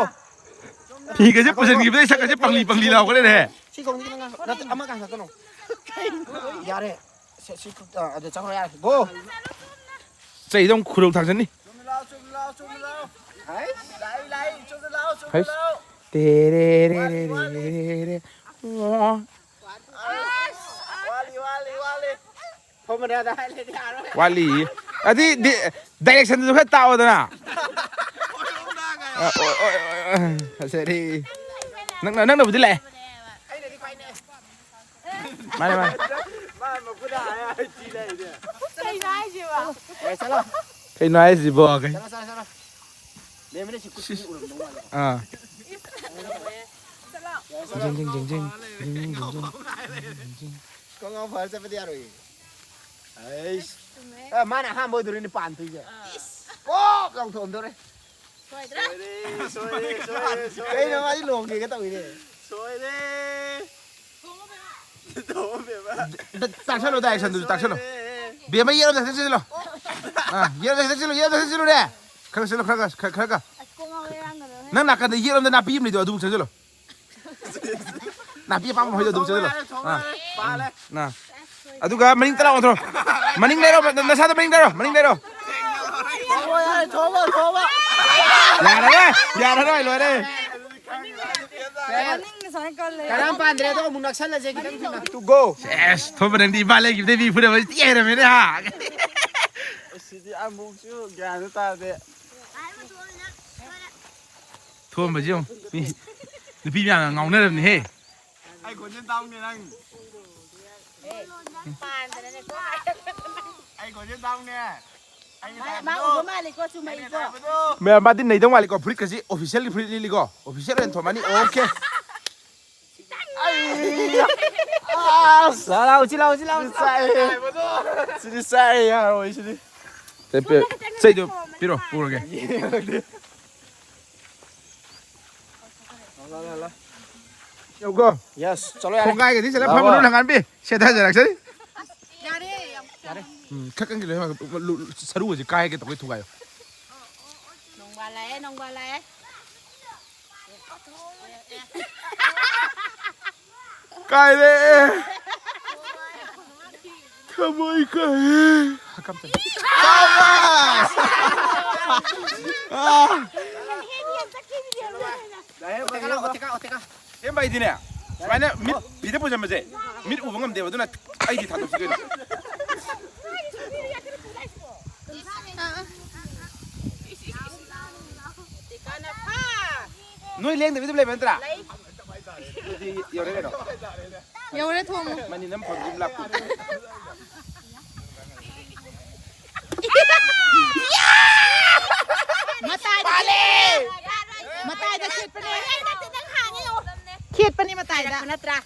ꯐꯤꯒꯁꯦ ꯄꯨꯁꯟꯈꯤꯕꯗꯩ ꯁꯛꯀꯁꯦ ꯄꯪꯂꯤ ꯄꯪꯂꯤ ꯂꯥꯎꯈ꯭ꯔꯦꯅꯦ꯫ ꯁꯤ ꯀꯧꯅꯤ ꯅꯪ ꯅꯠꯇꯦ, ꯑꯃ ꯀꯥꯟ ꯈꯛꯇꯅꯣ꯫ ꯌꯥꯔꯦ꯫ ꯁꯦ, ꯁꯤ, ꯑ, ꯑꯗ ꯆꯠꯈ꯭ꯔꯣ, ꯌꯥꯔꯦ꯫ Go꯫ ꯆꯩꯗ ꯑꯃꯨꯛ ꯈꯨꯔꯧ ꯊꯥꯡꯖꯟꯅꯤ꯫ ꯍꯩꯁ꯫ ꯇꯦꯔꯦꯔꯦꯔꯦꯔꯦꯔꯦ꯫ ꯑꯣ꯫ ꯋꯥꯠꯂꯤ, ꯋꯥꯠꯂꯤ, ꯋꯥꯠꯂꯤ꯫ ꯐꯣꯔꯃꯨꯂꯥꯗ ꯍꯥꯏ ꯂꯩꯔꯗꯤ ꯌꯥꯔꯣꯏ꯫ ꯋꯥꯠꯂꯤ꯫ ꯑꯗꯨꯗꯤ ꯗꯤ-, directionꯗꯨꯁꯨ ꯈꯔ ꯇꯥꯛꯑꯣꯗꯅ꯫ ꯑ, ꯑꯣ, ꯑꯣ, ꯑꯣ, ꯑꯣ, ꯐꯖꯔꯦ꯫ ꯅꯪꯅ, ꯅꯪꯅꯕꯨꯗꯤ ꯂꯥꯛꯑꯦ꯫ ꯑꯩꯅꯗꯤ ꯈ꯭ꯋꯥꯏ ꯅꯛꯑꯦ꯫ ꯃꯥꯅꯦ, ꯃꯥꯅꯦ꯫ ꯃꯥ ꯃꯈꯨꯠ ꯍꯥꯏ ꯍꯥꯏ ꯊꯤ ꯂꯩꯅꯦ꯫ ꯀꯩꯅꯣ ꯍꯥꯏꯁꯤꯕꯣ? ꯑꯦ, ꯆꯠꯂꯣ꯫ ꯀꯩꯅꯣ ꯍꯥꯏꯁꯤꯕꯣ? ꯆꯠꯂꯣ, ꯆꯠꯂꯣ, ꯆꯠꯂꯣ꯫ ꯃꯦꯝ, ꯃꯤꯅ ꯁꯤ ꯀꯨꯠ ꯁꯤꯁ꯫ ꯎꯔꯝꯗꯧ ꯃꯥꯜꯂꯦ꯫ ꯑꯥ꯫ ꯆꯠꯂꯣ꯫ ꯖꯤꯡ, ꯖꯤꯡ, ꯖꯤꯡ, ꯖꯤꯡ꯫ ꯖꯤꯡ, ꯖꯤꯡ, ꯖꯤꯡ, ꯖꯤꯡ꯫ ꯈꯣꯡꯒ꯭ꯔꯥꯎ ꯐꯔ ꯆꯠꯄꯗꯤ ꯌꯥꯔꯣꯏꯌꯦ꯫ ꯑꯩꯁ꯫ ꯆꯨꯝꯃꯦ꯫ ꯑ, ꯃꯥꯅ ꯑꯍꯥꯟꯕ ꯑꯣꯏꯗꯣꯔꯤꯅꯦ ꯄꯥꯟ ꯊꯨꯏꯁꯦ꯫ ꯏꯁ꯫ ꯀꯣꯛ ꯂꯥꯎꯊꯣꯛꯑꯝꯗꯣꯔꯦ꯫ ꯁꯣꯏꯗ꯭ꯔꯦ꯫ ꯁꯣꯏꯔꯦ, ꯁꯣꯏꯔꯦ, ꯁꯣꯏꯔꯦ, ꯁꯣꯏꯔꯦ꯫ ꯀꯩꯅꯣ ꯃꯥꯗꯤ ꯂꯨꯍꯣꯡꯒꯦꯒ ꯇꯧꯏꯅꯦ꯫ ꯁꯣꯏꯔꯦ꯫ ꯇꯣꯝꯕ ꯕꯦꯝꯃ꯫ ꯗ-, ꯇꯥꯛꯁꯜꯂꯣ, ꯗꯥꯏꯔꯦꯛꯁꯟꯗꯨꯁꯨ ꯇꯥꯛꯁꯜꯂꯣ꯫ ꯁꯣꯏꯔꯦ꯫ ꯕꯦꯝꯃ, ꯌꯦꯠꯂꯣꯝꯗ ꯈꯤꯇꯪ ꯆꯦꯜꯂꯣ꯫ ꯑꯥ, ꯌꯦꯠꯂꯣꯝꯗ ꯈꯤꯇꯪ ꯆꯦꯜꯂꯨ, ꯌꯦꯠꯂꯣꯝꯗ ꯈꯤꯇꯪ ꯆꯦꯜꯂꯨꯅꯦ꯫ ꯈꯔ ꯆꯦꯜꯂꯣ, ꯈꯔ, ꯈꯔ, ꯈꯔ, ꯈꯔ, ꯈꯔ꯫ ꯑꯁ, ꯀꯣꯛ ꯉꯥꯎꯋꯦ, ꯉꯥꯡꯒꯅꯨꯍꯦ꯫ ꯅꯪ ꯅꯥꯀꯟꯗ ꯌꯦꯠꯂꯣꯝꯗ ꯅꯥꯄꯤ ꯑꯃ ꯂꯩꯗꯣ, ꯑꯗꯨ ꯆꯪꯁꯤꯜꯂꯣ꯫ ꯅꯥꯄꯤ ꯑꯄꯥꯝꯕ ꯃꯈꯩꯗꯣ ꯑꯗꯨꯝ ꯆꯪꯁꯤꯜꯂꯣ꯫ ꯊꯣꯡꯕ ꯌꯥꯔꯦ, ꯊꯣꯡꯕ ꯑꯥ꯫ ꯌꯥꯔꯦ꯫ ꯄꯥꯜꯂꯦ꯫ ꯅꯥ꯫ ꯑꯗꯨꯒ ꯃꯅꯤꯡ ꯇꯔꯥ ꯑꯣꯟꯊꯣꯔꯣ꯫ ꯃꯅꯤꯡ ꯂꯩꯔꯣ, ꯅꯁꯥꯗꯣ ꯃꯅꯤꯡ ꯂꯩꯔꯣ, ꯃꯅꯤꯡ ꯂꯩꯔꯣ꯫ ꯊꯣꯡꯕ ꯌꯥꯔꯦ, ꯊꯣꯡꯕ, ꯊꯣꯡꯕ꯫ ꯌꯥꯔꯔꯣꯏ, ꯌꯥꯔꯔꯣꯏ, ꯂꯣꯏꯔꯦ꯫ ꯃꯅꯤꯡꯗ ꯁꯨꯃꯥꯏꯅ ꯀꯜꯂꯦ꯫ ꯀꯅꯥꯝ ꯄꯥꯟꯗ꯭ꯔꯦ, ꯑꯗꯣ ꯑꯃꯨꯛ ꯅꯛꯁꯜꯂꯁꯦ ꯈꯤꯇꯪ ꯊꯨꯅ꯫ To go꯫ ꯁꯦꯁ, ꯊꯣꯝꯕ ꯅꯪꯗꯤ ꯏꯝꯐꯥꯜ ꯂꯩꯈꯤꯕꯗꯩ ꯃꯤ ꯐꯨꯅꯕ ꯍꯩꯔꯝꯃꯦꯅꯦ, ꯍꯥ? ꯁꯤꯗꯤ ꯑꯃꯨꯛꯁꯨ ꯒ꯭ꯌꯥꯟꯁꯨ ꯇꯥꯗꯦ꯫ ꯊꯣꯝꯕꯁꯤ ꯌꯦꯡꯉꯨ꯫ ꯃꯤ ꯅꯨꯄꯤ ꯃꯌꯥꯝꯅ ꯉꯥꯎꯅꯔꯕꯅꯤꯍꯦ꯫ ꯑꯩ ꯈꯣꯟꯖꯦꯜ ꯇꯥꯎꯅꯦ ꯅꯪ꯫ ꯑꯩ ꯈꯣꯟꯖꯦꯜ ꯇꯥꯎꯅꯦ꯫ ꯑꯩꯅ ꯃꯥ, ꯃꯥ ꯇꯥꯏꯕꯗꯣ꯫ ꯎꯕ ꯃꯥꯜꯂꯤꯀꯣ, ꯆꯨꯝꯃꯛꯏꯀꯣ꯫ ꯑꯩꯅ ꯇꯥꯏꯕꯗꯣ꯫ ꯃꯌꯥꯝ ꯃꯥꯗꯤ ꯅꯩꯗꯧ ꯃꯥꯜꯂꯤꯀꯣ꯫ ꯐꯨꯔꯤꯠꯀꯁꯤ officialꯒꯤ ꯐꯨꯔꯤꯠ ꯂꯤꯠꯂꯤꯀꯣ꯫ Official ꯑꯣꯏꯅ ꯊꯣꯝꯃꯅꯤ꯫ Okay꯫ ꯑꯁ! ꯂꯥꯎ, ꯂꯥꯎ, ꯁꯤ ꯂꯥꯎ, ꯁꯤ ꯂꯥꯎ, ꯁꯤ ꯂꯥꯎ꯫ ꯁꯤꯗꯤ ꯆꯥꯛꯑꯦ꯫ ꯁꯤꯗꯤ ꯆꯥꯛꯑꯦ, ꯌꯥꯔꯣꯏ ꯁꯤꯗꯤ꯫ ꯆꯩꯗꯣ ꯄꯤꯔꯣ, ꯄꯨꯔꯒꯦ꯫ ꯌꯧꯀꯣ꯫ Yes, ꯆꯠꯂꯣ ꯌꯥꯔꯦ꯫ ꯈꯣꯡꯒꯥꯏꯒꯗꯤ ꯆꯠꯂꯦ, ꯂꯥꯛꯑꯣ꯫ ꯐꯝꯃꯅꯨ ꯅꯪ ꯉꯥꯟꯕꯤ꯫ ꯁꯦꯊꯖꯔꯛꯁꯅꯤ꯫ ꯌꯥꯔꯦ, ꯌꯥꯝ ꯌꯥꯔꯦ꯫ ꯎꯝ, ꯈꯔ ꯀꯟꯒꯤꯂꯣ, ꯁꯔꯨꯒꯁꯦ ꯀꯥꯏꯒꯦ ꯇꯧꯒꯦ ꯊꯨꯒꯥꯏꯌꯣ꯫ ꯅꯣꯡꯕꯥꯜ ꯂꯥꯛꯑꯦ, ꯅꯣꯡꯕꯥꯜ ꯂꯥꯛꯑꯦ꯫ ꯀꯥꯏꯔꯦ꯫ ꯊꯃꯣꯏ ꯀꯥꯏꯔꯦ꯫ ꯍꯀꯝ ꯆꯟ꯫ ꯍꯦꯝꯕ ꯑꯩꯗꯤꯅꯦ, ꯁꯨꯃꯥꯏꯅ ꯃꯤꯠ ꯐꯤꯗ ꯄꯨꯁꯟꯕꯁꯦ, ꯃꯤꯠ ꯎꯕ ꯉꯝꯗꯦꯕ, ꯑꯗꯨꯅ ꯑꯩꯗꯤ ꯊꯥꯗꯣꯛꯁꯤ ꯀꯩꯅꯣ꯫ ꯅꯣꯏ ꯂꯦꯡꯗꯕꯤꯗ ꯂꯩꯕ ꯅꯠꯇ꯭ꯔꯥ? ꯑꯗꯨꯗꯤ ꯌꯧꯔꯦ ꯀꯩꯅꯣ? ꯌꯧꯔꯦ, ꯊꯣꯡꯉꯨ꯫ ꯃꯅꯤ ꯅꯝ ꯐꯪꯒꯨꯝ ꯂꯥꯛꯀꯨꯝ꯫ ꯃꯇꯥꯏꯗ ꯈꯦꯠꯄꯅꯦ꯫ ꯃꯇꯥꯏꯗ ꯈꯦꯠꯄꯅꯦ꯫ ꯈꯦꯠꯄꯅꯦ ꯃꯇꯥꯏꯗ꯫ ꯅꯠꯇ꯭ꯔꯥ?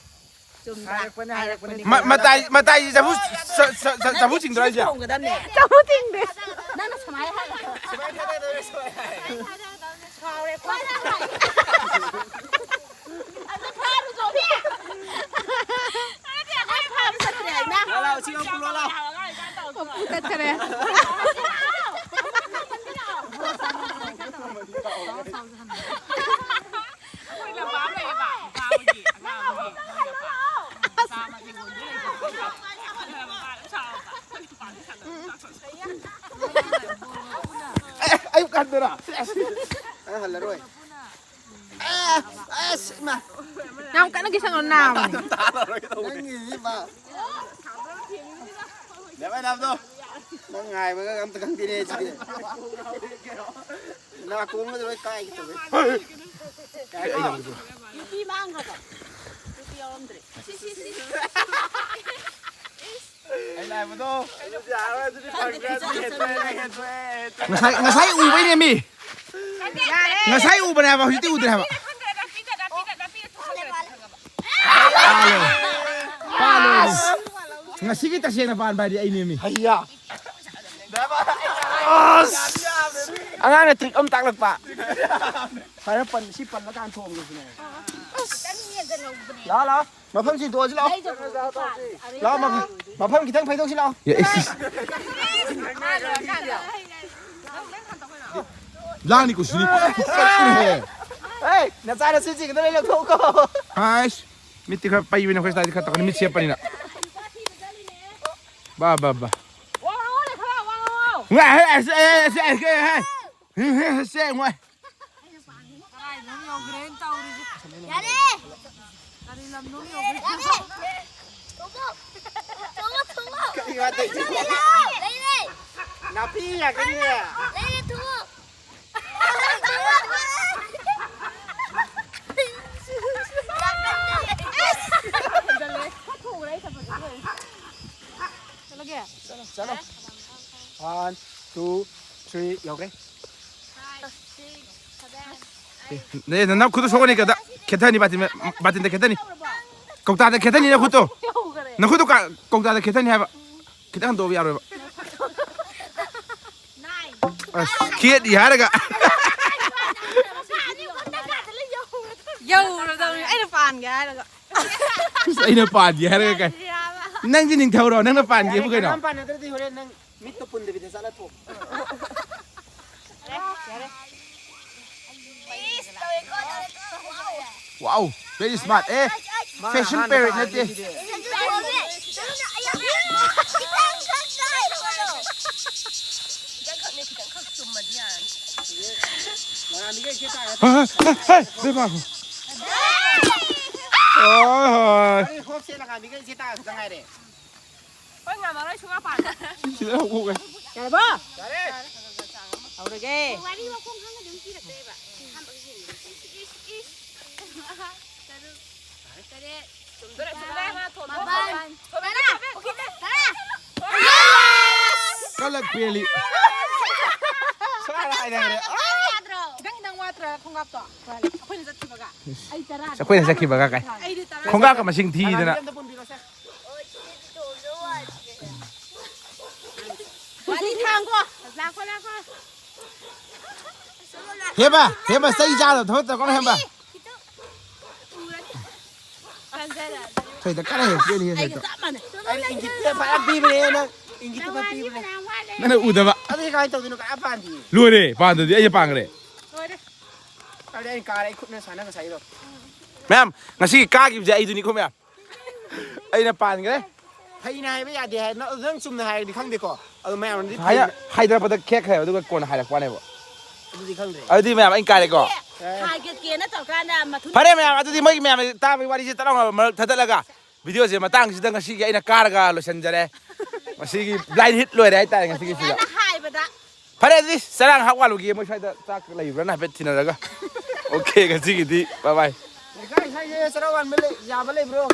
ꯆꯨꯝꯗ꯭ꯔꯥ? ꯍꯥꯏꯔꯛꯄꯅꯦ, ꯍꯥꯏꯔꯛꯄꯅꯦ꯫ ꯃ-, ꯃꯇꯥꯏ, ꯃꯇꯥꯏꯁꯤ ꯆꯐꯨ, ꯆ-, ꯆ-, ꯆ-, ꯆꯐꯨ ꯆꯤꯡꯗ꯭ꯔꯣ ꯍꯥꯏꯁꯦ? ꯊꯣꯡꯒꯗꯕꯅꯦ꯫ ꯆꯐꯨ ꯆꯤꯡꯗꯦ꯫ ꯅꯪꯅ ꯁꯨꯃꯥꯏꯅ ꯍꯥꯏꯔꯒ꯫ ꯁꯨꯃꯥꯏꯅ ꯊꯥꯗꯗꯧꯅꯦ, ꯁꯨꯃꯥꯏꯅ ꯍꯥꯏ꯫ ꯁꯥꯎꯔꯦ, ꯈꯣꯏ꯫ ꯑꯗꯨ ꯐꯥꯔꯨꯆꯣꯅꯦ꯫ ꯑꯩ ꯐꯥꯕ ꯆꯠꯇ꯭ꯔꯦ ꯍꯥꯏꯅ꯫ ꯂꯥꯎ, ꯂꯥꯎ, ꯁꯤ ꯂꯥꯎ, ꯄꯨꯔꯣ, ꯂꯥꯎ꯫ ꯃꯄꯨ ꯇꯠꯈꯔꯦ꯫ ꯑꯩꯈꯣꯏ ꯂꯝꯄꯥꯛ ꯑꯃ ꯂꯩꯌꯦꯕ, ꯅꯨꯄꯥ ꯍꯣꯏꯒꯤ, ꯑꯉꯥꯡ ꯑꯃꯒꯤ, ꯃꯣꯏ ꯂꯝꯄꯥꯛ꯫ ꯃꯆꯥ ꯑꯃ ꯊꯤꯒꯣꯟꯗ ꯂꯩꯕ꯫ ꯑꯗꯨꯒ ꯃꯄꯥꯅ ꯆꯥꯎꯔꯛꯄ꯫ ꯑꯦ, ꯑꯌꯨꯛ ꯍꯟꯗꯣꯏꯔꯣ? ꯑꯩ ꯍꯜꯂꯔꯣꯏ꯫ ꯑꯦ, ꯑꯁ, ꯏꯃꯥ꯫ ꯌꯥꯝ ꯀꯟꯅ ꯀꯤꯁꯟꯒꯅꯨ, ꯅꯥꯕꯅꯦ꯫ ꯅꯪꯒꯤꯁꯤ ꯃꯥ꯫ ꯅꯪ ꯉꯥꯏꯕꯒ ꯑꯝꯇ ꯈꯪꯗꯦꯅꯦ ꯁꯤꯗꯤ꯫ ꯅꯥꯀꯣꯡꯒꯁꯦ ꯂꯣꯏ ꯀꯥꯏꯒꯦ ꯇꯧꯋꯦ꯫ ꯅꯨꯄꯤ ꯃꯥꯡꯈ꯭ꯔꯕꯣ? ꯅꯨꯄꯤ ꯌꯥꯎꯔꯝꯗ꯭ꯔꯦ꯫ ꯑꯩꯅ ꯍꯥꯏꯕꯗꯣ꯫ ꯉꯁꯥꯏ, ꯉꯁꯥꯏ ꯎꯕꯩꯅꯦ ꯃꯤ꯫ ꯉꯁꯥꯏ ꯎꯕꯅꯦ ꯍꯥꯏꯕ, ꯍꯧꯖꯤꯛꯇꯤ ꯎꯗ꯭ꯔꯦ ꯍꯥꯏꯕ꯫ ꯄꯥꯜꯂꯦ꯫ ꯄꯥꯜꯂꯦ꯫ ꯉꯁꯤꯒꯤ ꯇꯁꯦꯡꯅ ꯄꯥꯟꯕ ꯍꯥꯏꯗꯤ ꯑꯩꯅꯦ ꯃꯤ꯫ ꯍꯩꯌꯥ꯫ ꯑꯁ! ꯑꯉꯥꯡꯅ ꯇ꯭ꯔꯤꯛ ꯑꯃ ꯇꯥꯛꯂꯛꯄ꯫ ꯐꯔꯦ, ꯄꯟ-, ꯁꯤ ꯄꯜꯂꯀꯥꯟꯗ ꯊꯣꯡꯒꯦ ꯁꯤꯅꯦ꯫ ꯂꯥꯛꯑꯣ, ꯂꯥꯛꯑꯣ꯫ ꯃꯐꯝꯁꯤ ꯍꯨꯟꯗꯣꯛꯑꯁꯤ ꯂꯥꯛꯑꯣ꯫ ꯂꯥꯛꯑꯣ, ꯃꯐꯝ, ꯃꯐꯝ ꯈꯤꯇꯪ ꯐꯩꯗꯣꯛꯁꯤ ꯂꯥꯛꯑꯣ꯫ ꯑꯦ, ꯏꯁ, ꯏꯁ꯫ ꯂꯥꯡꯅꯤ ꯀꯨꯁꯤꯅꯤ꯫ ꯍꯦ꯫ ꯍꯦ, ꯅꯆꯥꯅꯁꯨꯁꯤꯡꯗꯣ ꯂꯣꯏ ꯂꯧꯊꯣꯛꯎꯀꯣ꯫ ꯍꯥꯏꯁ꯫ ꯃꯤꯠꯇꯤ ꯈꯔ ꯄꯩꯕꯅꯤ, ꯑꯩꯈꯣꯏ ꯁ꯭ꯇꯥꯏꯜꯗꯤ ꯈꯔ ꯇꯧꯒꯅꯤ, ꯃꯤꯠ ꯁꯦꯞꯄꯅꯤꯅ꯫ ꯕꯥ, ꯕꯥ, ꯕꯥ꯫ ꯉꯥ, ꯍꯦ, ꯑꯁ, ꯑꯦ, ꯑꯁ, ꯑꯦ, ꯑꯦ, ꯍꯦ꯫ ꯍꯦ, ꯍꯦ, ꯍꯦ, ꯁꯦ, ꯃꯣꯏ꯫ ꯀꯗꯥꯏꯗꯅꯣ ꯌꯧꯈ꯭ꯔꯦꯅ ꯇꯧꯔꯤꯁꯦ꯫ ꯌꯥꯔꯦ꯫ ꯀꯔꯤ ꯂꯝꯅꯣ ꯌꯧꯈ꯭ꯔꯦ? ꯌꯥꯔꯦ꯫ ꯊꯣꯡꯉꯣ꯫ ꯊꯣꯡꯉꯣ, ꯊꯣꯡꯉꯣ꯫ ꯀꯔꯤ ꯋꯥ ꯇꯧꯔꯤꯁꯦ? ꯂꯩꯔꯦ꯫ ꯅꯥꯄꯤ ꯉꯥꯛꯇꯅꯤꯅꯦ꯫ ꯂꯩꯔꯦ, ꯊꯣꯡꯉꯣ꯫ ꯆꯠꯂꯣ, ꯆꯠꯂꯣ꯫ One, two, three, ꯌꯧꯈ꯭ꯔꯦ꯫ ꯑꯦ, ꯅ-, ꯅ-, ꯅꯪ ꯈꯨꯠꯇꯣ ꯁꯣꯛꯀꯅꯤ, ꯀꯗ-, ꯈꯦꯠꯊꯅꯤ, ꯕꯥꯇꯤꯟ, ꯕꯥꯇꯤꯟꯗ ꯈꯦꯠꯊꯅꯤ꯫ ꯀꯧꯇꯥꯗ ꯈꯦꯠꯊꯅꯤ ꯅꯈꯨꯠꯇꯣ꯫ ꯅꯈꯨꯠꯇꯣ ꯀ-, ꯀꯧꯇꯥꯗ ꯈꯦꯠꯊꯅꯤ ꯍꯥꯏꯕ꯫ ꯈꯤꯇꯪ ꯍꯟꯗꯣꯛꯑꯕ ꯌꯥꯔꯣꯏꯕ꯫ ꯑꯁ, ꯈꯦꯠꯂꯤ ꯍꯥꯏꯔꯒ꯫ ꯌꯧꯔꯗꯧꯅꯤ꯫ ꯑꯩꯅ ꯄꯥꯟꯒꯦ ꯍꯥꯏꯔꯒ꯫ ꯑꯁ, ꯑꯩꯅ ꯄꯥꯟꯒꯦ ꯍꯥꯏꯔꯒ ꯀꯥꯏ? ꯅꯪꯁꯦ ꯅꯤꯡꯊꯧꯔꯣ? ꯅꯪꯅ ꯄꯥꯟꯒꯦꯕꯨ ꯀꯩꯅꯣ? ꯀꯅꯥꯝ ꯄꯥꯟꯅꯗ꯭ꯔꯗꯤ ꯍꯣꯔꯦꯟ ꯅꯪ ꯃꯤꯠꯇꯣ ꯄꯨꯟꯗꯕꯤꯗ ꯆꯠꯂ ꯊꯣꯛ꯫ Wow, very smart. ꯑꯦ, fashion parade ꯅꯠꯇꯦ꯫ ꯍꯥ, ꯍꯥ, ꯍꯥ, ꯍꯥ, ꯂꯩꯕꯥꯛ꯫ ꯍꯣꯏ, ꯍꯣꯏ꯫ ꯑꯩ ꯍꯣꯞꯁꯦ ꯂꯪꯉꯥꯕꯤꯒ ꯏꯆꯦ ꯇꯥ ꯈꯛꯇ ꯉꯥꯏꯔꯦ꯫ ꯑꯩꯈꯣꯏ ꯉꯝꯃꯔꯣꯏ ꯁꯨꯡꯄꯥꯟ꯫ ꯁꯤꯗ ꯍꯧꯒꯠꯂꯦ꯫ ꯌꯥꯔꯕꯣ? ꯌꯥꯔꯦ꯫ ꯍꯧꯔꯒꯦ꯫ ꯋꯥꯔꯤ ꯃꯈꯣꯡ ꯈꯪꯗ ꯑꯗꯨꯝ ꯄꯤꯔꯛꯇꯣꯏꯕ꯫ ꯑꯍꯥꯟꯕꯒꯤ ꯁꯤꯟꯕꯗ꯫ ꯏꯁ, ꯏꯁ, ꯏꯁ꯫ ꯇꯔꯨꯛ꯫ ꯇꯔꯦꯠ꯫ ꯆꯨꯝꯗꯣꯔꯦ, ꯆꯨꯝꯗꯣꯔꯦ꯫ ꯃꯥꯄꯟ꯫ ꯊꯣꯝꯃꯣ, ꯇꯔꯥ꯫ ꯊꯣꯝꯃꯣ, ꯊꯣꯝꯃꯣ, ꯊꯣꯝꯃꯣ꯫ ꯑꯣꯀꯦ, ꯇꯔꯥ꯫ ꯀꯂꯛ ꯄꯦꯜꯂꯤ꯫ ꯁꯨꯃꯥꯏꯅ ꯍꯥꯏꯅꯈ꯭ꯔꯦ꯫ ꯌꯥꯗ꯭ꯔꯣ? ꯈꯤꯇꯪ, ꯈꯤꯇꯪ ꯋꯥꯠꯇ꯭ꯔꯥ ꯈꯣꯡꯀꯥꯞꯇꯣ? ꯑꯩꯈꯣꯏꯅ ꯆꯠꯈꯤꯕꯒ꯫ ꯑꯩ ꯇꯔꯥ꯫ ꯑꯩꯈꯣꯏꯅ ꯆꯠꯈꯤꯕꯒ ꯀꯥꯏ? ꯑꯩꯗꯤ ꯇꯔꯥ꯫ ꯈꯣꯡꯀꯥꯞꯀ ꯃꯁꯤꯡ ꯊꯤꯗꯅ꯫ ꯋꯥꯔꯤ ꯊꯥꯡꯒꯣ꯫ ꯂꯥꯛꯈꯣ, ꯂꯥꯛꯈꯣ꯫ ꯍꯦꯕ, ꯍꯦꯕ, ꯆꯩ ꯆꯥꯗꯕ ꯊꯕꯛ ꯇꯧꯔꯛꯀꯅꯨ, ꯍꯦꯕ꯫ ꯊꯣꯏꯗ ꯀꯟꯅ ꯍꯦꯛ ꯆꯦꯜꯂꯤ, ꯍꯦ, ꯊꯣꯏꯗ꯫ ꯑꯩꯅ ꯏꯪꯒꯤꯠꯇ ꯐꯖꯅ ꯄꯤꯕꯅꯦ ꯅꯪ꯫ ꯏꯪꯒꯤꯠꯇ ꯐꯖꯅ ꯄꯤꯕꯅꯦ꯫ ꯅꯪꯅ ꯎꯗꯕ꯫ ꯑꯗꯨꯗꯤ ꯀꯃꯥꯏꯅ ꯇꯧꯗꯣꯏꯅꯣ? ꯀꯥ ꯄꯥꯟꯗꯤ꯫ ꯂꯣꯏꯔꯦ, ꯄꯥꯟꯗꯗꯤ ꯑꯩꯅ ꯄꯥꯟꯈ꯭ꯔꯦ꯫ ꯑꯗꯨꯗꯤ ꯑꯩꯅ ꯀꯥꯔꯦ, ꯑꯩ ꯈꯨꯠꯅ ꯁꯥꯟꯅ ꯉꯁꯥꯏꯗꯣ꯫ ꯃꯌꯥꯝ, ꯉꯁꯤꯒꯤ ꯀꯥꯈꯤꯕꯁꯦ ꯑꯩꯗꯨꯅꯤꯀꯣ, ꯃꯌꯥꯝ꯫ ꯑꯩꯅ ꯄꯥꯟꯈ꯭ꯔꯦ꯫ ꯐꯩꯅ ꯍꯥꯏꯕ ꯌꯥꯗꯦ ꯍꯥꯏ꯫ ꯅꯪ, ꯅꯪ ꯆꯨꯝꯅ ꯍꯥꯏꯔꯗꯤ ꯈꯪꯗꯦꯀꯣ꯫ ꯑꯗꯨ ꯃꯌꯥꯝꯅꯗꯤ ꯍꯥꯏꯅ ꯐꯩꯅ꯫ ꯍꯥꯏꯗꯔꯛꯄꯗ ꯈꯦꯛꯈ꯭ꯔꯦꯕ, ꯑꯗꯨꯒ ꯀꯣꯟꯅ ꯍꯥꯏꯔꯛꯄꯅꯦꯕ꯫ ꯑꯗꯨꯗꯤ ꯈꯪꯗ꯭ꯔꯦ꯫ ꯑꯗꯨꯗꯤ ꯃꯌꯥꯝ ꯑꯩꯅ ꯀꯥꯔꯦꯀꯣ꯫ ꯍꯥꯏꯒꯠꯀꯦꯅ ꯇꯧꯔꯀꯥꯟꯗ ꯃꯊꯨꯟ ꯐꯔꯦ ꯃꯌꯥꯝ, ꯑꯗꯨꯗꯤ ꯃꯣꯏꯒꯤ ꯃꯌꯥꯝ ꯇꯥꯕꯒꯤ ꯋꯥꯔꯤꯁꯦ ꯇꯠꯂꯥꯎꯅ ꯃꯔꯛ ꯊꯠꯇꯠꯂꯒ, ꯚꯤꯗꯤꯑꯣꯁꯦ ꯃꯇꯥꯡꯁꯤꯗ ꯉꯁꯤꯒꯤ ꯑꯩꯅ ꯀꯥꯔꯒ ꯂꯣꯏꯁꯤꯟꯖꯔꯦ꯫ ꯉꯁꯤꯒꯤ ꯕ꯭ꯂꯥꯏꯟ ꯍꯤꯠ ꯂꯣꯏꯔꯦ ꯍꯥꯏꯇꯥꯔꯦ ꯉꯁꯤꯒꯤꯁꯤꯗ꯫ ꯍꯥꯏꯕꯗ ꯐꯔꯦ ꯑꯗꯨꯗꯤ ꯆꯔꯥꯡ ꯍꯥꯞ ꯋꯥꯠꯂꯨꯒꯦ, ꯃꯣꯏ ꯁ꯭ꯋꯥꯏꯗ ꯆꯥꯛ ꯂꯩꯕ꯭ꯔꯥꯅ ꯍꯥꯏꯐꯦꯠ ꯊꯤꯅꯔꯒ꯫ ꯑꯣꯀꯦ, ꯉꯁꯤꯒꯤꯗꯤ ꯕꯥꯏ ꯕꯥꯏ꯫ ꯂꯩꯀꯥꯏ ꯁ꯭ꯋꯥꯏꯁꯦ ꯆꯔꯥ ꯋꯥꯟꯕ ꯂꯩ-, ꯌꯥꯕ ꯂꯩꯕ꯭ꯔꯣ?